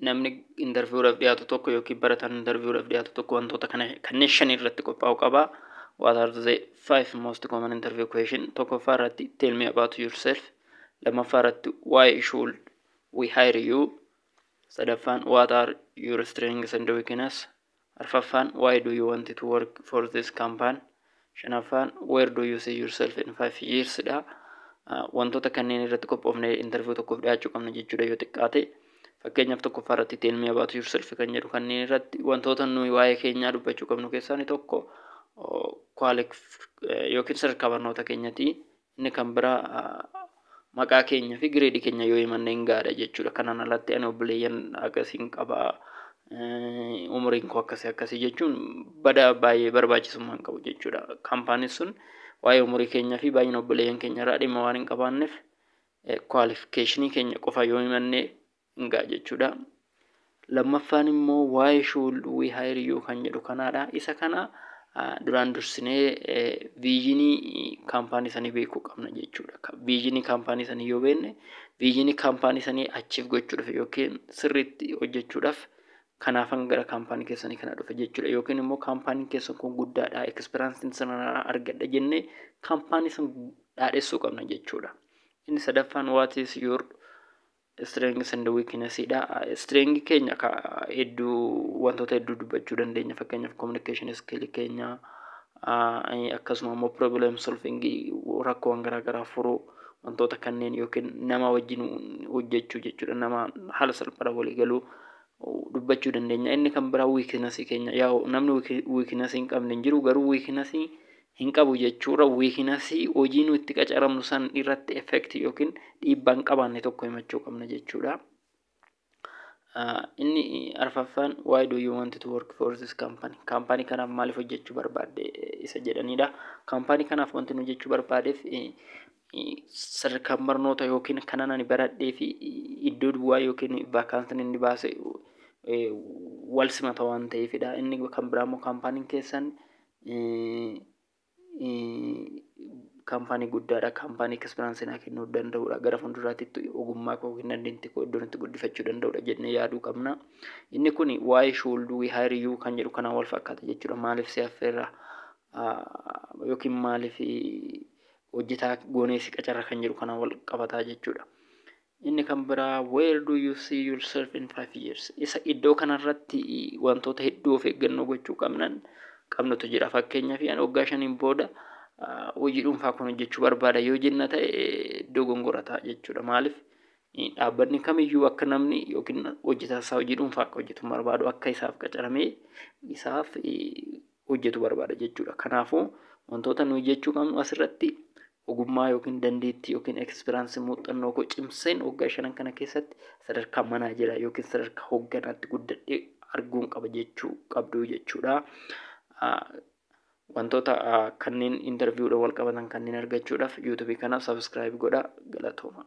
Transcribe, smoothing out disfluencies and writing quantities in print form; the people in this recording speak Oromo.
Namni interviewdhaaf dhiyaatu tokko yookiin barataan interviewdhaaf dhiyaatu tokko wantoota kana kanneen shan irratti qophaa'uu qaba. What are the five most common interview question? Tokkoffaa irratti, "Tell me about yourself." Lammaffaa irratti, "Why should we hire you?" Sadaffaan, "What are your strengths and weakness?" Arfaffaan, "Why do you want to work for this company?" Shanaffaan, "Where do you see yourself in 5 years?" dha. Wantoota kanneen irratti qophoofne interview tokkoof dhiyaachuu qabna jechuudha yoo xiqqaate. Fakkeenyaaf, tokkoffaa irratti "Tell me about yourself" kan jedhu kanneen irratti wantoota nuyi waa'ee keenyaa dubbachuu qabnu keessaa inni tokko yookiin sadarkaa barnoota keenyati. Inni kan biraa maqaa keenya fi gireedii keenya yoo himanne hin gaadha jechuudha. Kanaan alatti ani obboleeyyan akkasiin qaba, umuriin koo akkasii akkasii jechuun bada baay'ee barbaachisummaa hin qabu jechuudha. Kaampaaniin sun waa'ee umurii keenyaa fi baay'ina obboleeyyan keenya irraa dhimma waan hin qabaanneef, qualificationii keenya qofa yoo himanne hin ga'a jechuudha. Lammaffaan immoo "Why should we hire you?" kan jedhu kanaadha. Isa kana duraan dursinee visionii kaampaanii sanii beekuu qabna jechuudha. Visionii kaampaanii sanii yoo beekne, visionii kaampaanii sanii achiif gochuudhaaf yookiin sirriitti hojjechuudhaaf kanaafan gara kaampaanii keessanii kana dhufe jechuudha. Yookiin immoo kaampaaniin keessan kun guddaadha, experienceiin sana argadha jennee kaampaanii san dhaadhessuu qabna jechuudha. Inni sadaffaan "What is your strengths and weakness?" dha. Strength keenya hedduu, wantoota hedduu dubbachuu dandeenya. Fakkeenyaaf, communication skill keenya, akkasuma immoo problem solving, rakkoowwan garaagaraa furuu, wantoota kanneen yookiin nama wajjin hojjechuu jechuudha. Nama haala salphaadhaan walii galuu dubbachuu dandeenya. Inni kan biraa weakness keenya. Yaa namni weakness hin qabne hin jiru, garuu weakness hin qabu jechuudha. Weakness hojii nu itti qacaramnu san irratti effect yookiin dhiibbaa hin qabaanne tokko himachuu qabna jechuudha. Inni arfaffaan "Why do you want to work for this company?" Kaampaanii kanaaf maaliif hojjechuu barbaadde isa jedhanidha. Kaampaanii kanaaf wanti nu hojjechuu barbaadeef sadarkaan barnoota yookiin kanan ani baradhee fi iddoo duwwaa yookiin vacancyn inni baase wal simata waan ta'eefidha. Inni kan biraa immoo kaampaaniin keessan kaampaanii guddaadha. Kaampaanii experienceii naa kennuu danda'udha. Gara fuulduraatti ogummaa koo yookiin dandeettii koo iddoon itti guddifachuu danda'udha jennee yaaduu qabna. Inni kun "Why should we hire you?" kan jedhu kanaan wal fakkaata jechuudha. Maaliif si affeerra yookiin maaliif hojjetaa goonee si qacarra kan jedhu kanaan wal qabataa jechuudha. Inni kan biraa "Where do you see yourself in 5 years?" Isa iddoo kanarratti wantoota hedduu of eeggannoo gochuu qabnutu jira. Fakkeenyaaf, ani waggaa 5n booda hojii dhuunfaa kun hojjechuu barbaada yoo jenna ta'e, iddoo gongorataa jechuudha. Maaliif? Dhaabbanni kamiyyuu akka namni yookiin hojjetaan isaa hojii dhuunfaa akka hojjetu barbaadu, akka isaaf qacaramee isaaf hojjetu barbaada jechuudha. Kanaafuu wantoota nuyi jechuu qabnu asirratti ogummaa yookiin dandeettii yookiin experienceii, muuxannoo koo cimseen waggaa 5n kana keessatti sadarkaa manaajeraa yookiin sadarkaa hoogganaatti guddadhee arguun qaba jechuu qabdu jechuudha. Wantoota kanneen interviewdhaan wal qabatan kanneen argachuudhaaf YouTubeii kana subscribe godhaa. Galatooma.